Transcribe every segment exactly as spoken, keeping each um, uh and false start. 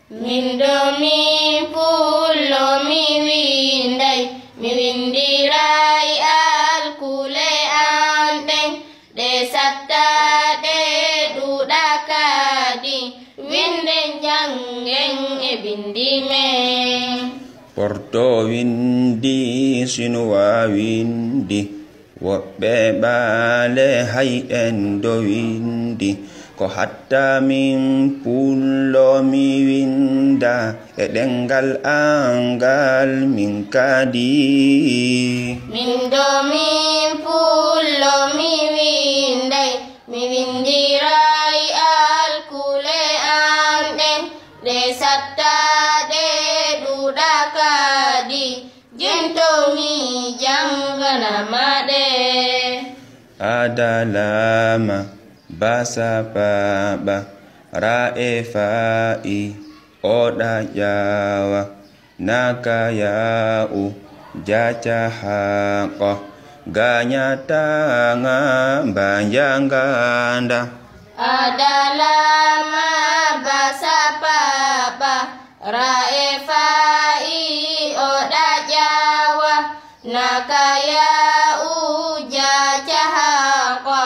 Min ɗo min pullo mi winday, mi windiray alkule an ɗen, ɗe satta ɗe ɗuɗa kadi, winden jangen e bindi men. Porto windi, Sinuwa windi, woɓɓe ɓaale hayɗen do windi. Ko hatta min pullo mi winda e ɗengal angal min kadi. Min ɗo min pullo mi winday, mi windiray alkule an ɗen, ɗe satta ɗe ɗuɗa kadi, jinto mi jangana ma ɗe. Adalama, basa paba, ra e fa'i, oɗa ƴawa, naka ya'u, jaca haqa, ganyatanga, banjanganda. Adalama, basa paba, ra e fa'i, oɗa ƴawa, naka ya'u, jaca haqa,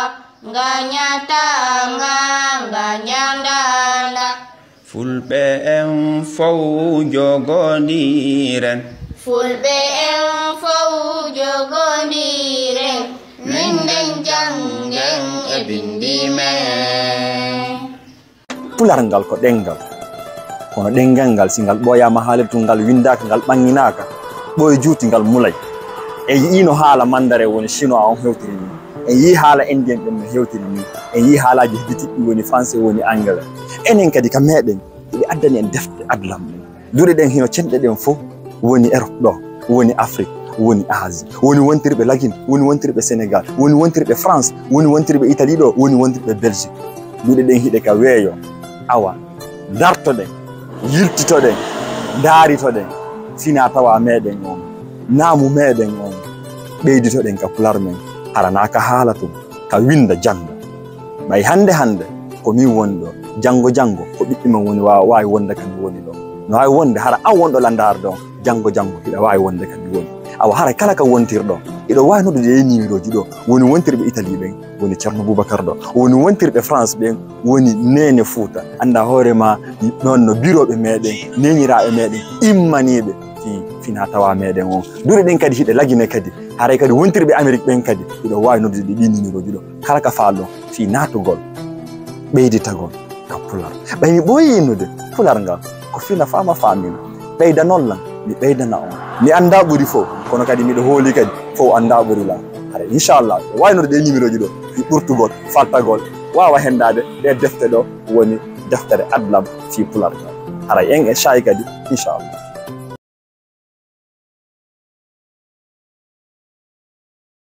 ganyatanga, ganyandanda. Fulɓe en fow jogondiren. Fulɓe en fow jogondiren. Min ɗen jangen e bindi men. Pularngal ko ɗengal. Kono ɗengal ngal, si ngal ɓooyaama haalirde, ngal winndaaka, ngal ɓannginaka, ɓooye juuti ngal mulay. En yi'ino haala mandare woni chinois on hewtiri ni. En yii haala indien ɓen no hewtiri ni. En yii haalaaji hedditiɗɗi woni français, woni anglais. Enen kadi ka meɗen, iɓe addani en defte adlam ɗen. Duɗe ɗen hino cenɗe ɗen fof woni Europe ɗo, woni Afrique, woni Asie, woni wontirɓe Lagine, woni wontirɓe Sénégal, woni wontirɓe France, woni wontirɓe Italie ɗo, woni wontirɓe Belgique. Duɗe ɗen hiɗe ka weeyo. Awa, dartoɗen, yiltitoɗen, daaritoɗen, fina tawa meɗen on, naamu meɗen on, ɓeyditoɗen ka pular men, hara na ka haala tun, ka winda jannga. Ɓay hannde hannde ko min woni ɗo, janngo janngo ko ɓiɓɓe men woni wa-, waawi wonde ka mi woni ɗo. No waawi wonde hara an wonɗo landaarde on, janngo janngo hiɗa waawi wonde ka mi woni. Awa hara kala ka wontirɗo, hiɗo waawi noddude e numéroji ɗo, woni wontirɓe Italie ɓen, woni Ceerno Boubacar ɗo, woni wontirɓe France ɓen, woni Neene Fuuta. Annda hoore ma, ɗon no birooɓe meɗen, neñiraaɓe meɗen, immaniiɓe fi-, fina tawa meɗen on. Duɗe ɗen kadi hiɗe Lagine kadi, haray kadi wontirɓe Amérique ɓen kadi, hiɗo waawi noddude ɗi numéroji ɗo. Kala ka faalɗon fii naatugol, ɓeyditagol ka pular. Ɓay mi ɓooyi innude, pular ngal ko fina faama faamina. Ɓeydanon lan, mi ɓeydana on. Mi anndaa ɓuri fow, kono kadi miɗo hooli kadi fow anndaa ɓuri lan. Hara, inchallah, o waawi noddude ɗe numéroji ɗo, fii ɓurtugol, faltagol, waawa henndaade ɗe defte ɗo woni deftere adlam fii pular ngal. Haray en e caayi kadi, inchallah.